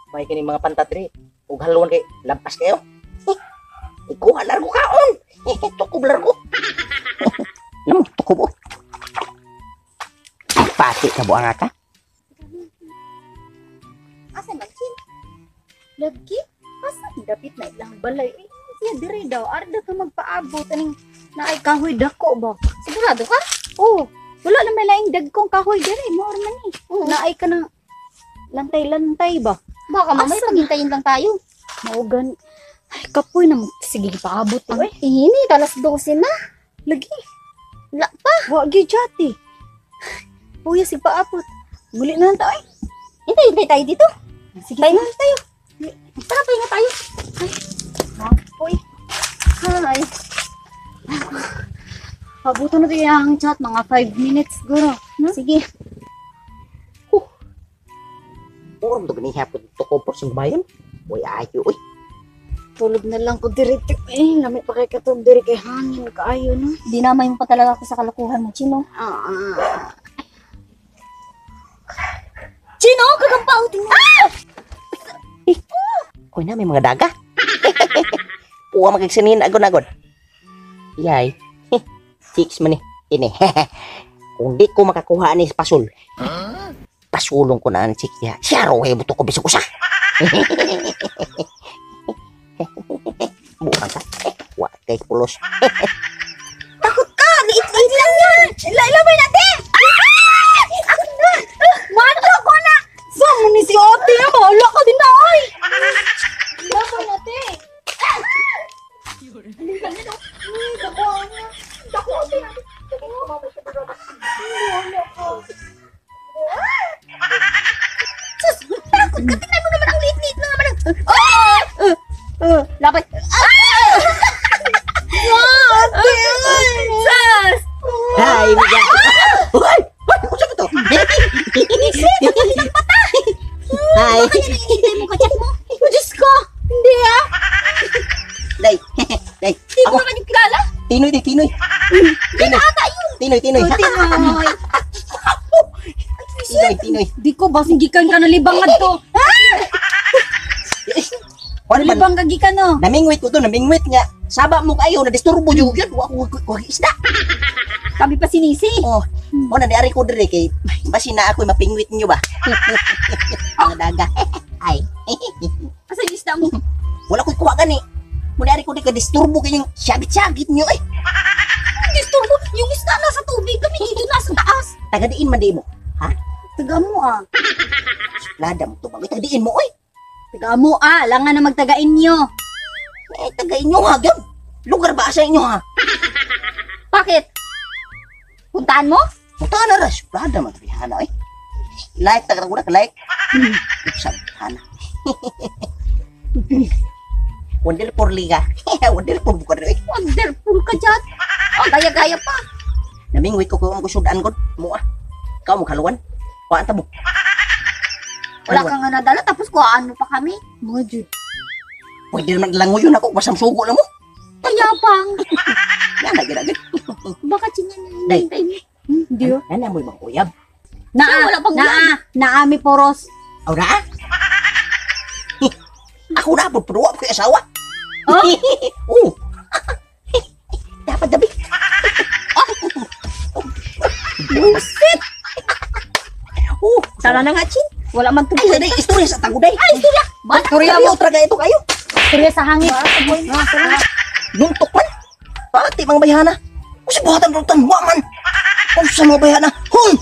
May kini mga pantat diri. Ug haluan kay lampas kayo. Ikuha largo kaon. Tukob largo. Namo tukob oh. Pati ka buang ka. Asa man Chin? Lagi, asa dapit na ilang balay. Eh, siya dire daw, arda ka magpaabot aning naay kahoy dako ba? Sigurado ka? Oh, wala na may laing dagkong kahoy dire, mao ra man ni. Naay ka na lantay-lantay ba? Baka mamaya Asa? Paghintayin lang tayo. Mao gani. Ay, kapoy na mo. Sige, paabot Ang eh. init, alas 12 na. Lagi, Wala pa. wa gyud chati. Uya si paabot. Muli na lang ta ay. Hintay-hintay tayo dito. Sige, Pahinga na tayo. Tara, pahinga tayo. Kapoy. Ay, Pabuto na to ang chat mga 5 minutes siguro. No? Sige. Puro to gani hapon tukob por sing bayan. Uy ayo uy. Tulog na lang ko diretso. Eh, lami pa kay katong diri kay hangin kaayo no. Dinamay mo pa talaga ako sa kalokohan mo, Chino. Ah. Chino, kagampaw mo. Ah! Uy na may mga daga. Puwa magigsanin agon-agon. Yay. Chicks man ni. Ini. Kung di ko makakuha ni pasul. Pasulong ko na ang chicks niya. Siya ro eh, buto ko bisag usa. Buang ka. Eh, wa kay pulos. Takot ka! Liit-liit lang yan! Ilabay natin! Ah! Mano ko na! Sa mo ni si ate, wala ka din na ay. Ilabay natin! Sus! Takot ka! Tingnan mo naman ang liit-liit na naman ang... Ah! Labay! Ah! Ate, ay. Sus! Hi, Miguel. Uy! Uy, unsa ba to? Hi. Hinihintay mo ka-chat mo? Oh, Diyos ko. Hindi ah. Day. Day. Hindi Ako, mo naman yung kilala? Tinoy, di, Tinoy. Tinoy. Tinoy, Tinoy. Tinoy. Tinoy, Tinoy. Di ko basin gikan ka nalibang adto. Wala man. Nalibang ka gikan no. Namingwit ko to, namingwit nga. Saba mo kayo, na-disturbo yun. Yan, wa ko wa isda. Kami pa sinisi. Oh, mo na diari ko dire kay basi na ako mapingwit niyo ba. Mga daga. Ay. Asa yung isda mo? Wala ko'y kuha gani. Mo diari ko dire ka disturbo kayong syagit-syagit niyo eh. Disturbo! Yung isda nasa tubig, kami dito nasa taas. Tagadiin man di mo. Taga mo ah. Lada mo to ba? Tagadiin mo oy. Taga mo ah. Langan na magtagain niyo. Eh, taga inyo ha, gyud. Lugar ba sa inyo ha? Bakit? Puntaan mo? Punta na ras. Lada man bihana oy. Like taga ko like. Usab hana. Wonderful liga. Wonderful bukan oy. Wonderful ka dyan. Oh, gaya-gaya pa. Namingwit ko kung ko sudan ko mo ah. Ikaw mo kaluan. Kuan ta mo. Wala kang nga nadala, tapos kuhaan mo pa kami. Mga jud. Pwede naman lang mo yun ako. Basam sugo lang mo. Kayabang. Yan na gina. Baka chinyan na Day. hinihintay mo. Hindi oh. Nana mo mga uyab. Naa, Wala pang naa, naa mi poros. Aw na ah. Ako na po, pero ko asawa. Oh? Oo. Dapat gabi. Busit. Oo. Tara na nga, Chin. Wala man Ay, tubig. ay, istorya sa taguday. Ay, istorya. Istorya mo. Traga ito kayo. Istorya sa hangin. Nuntok man. Pati mga bayhana. Kasi buhatan rutan, wa man. Kung sa mga bayhana, huy!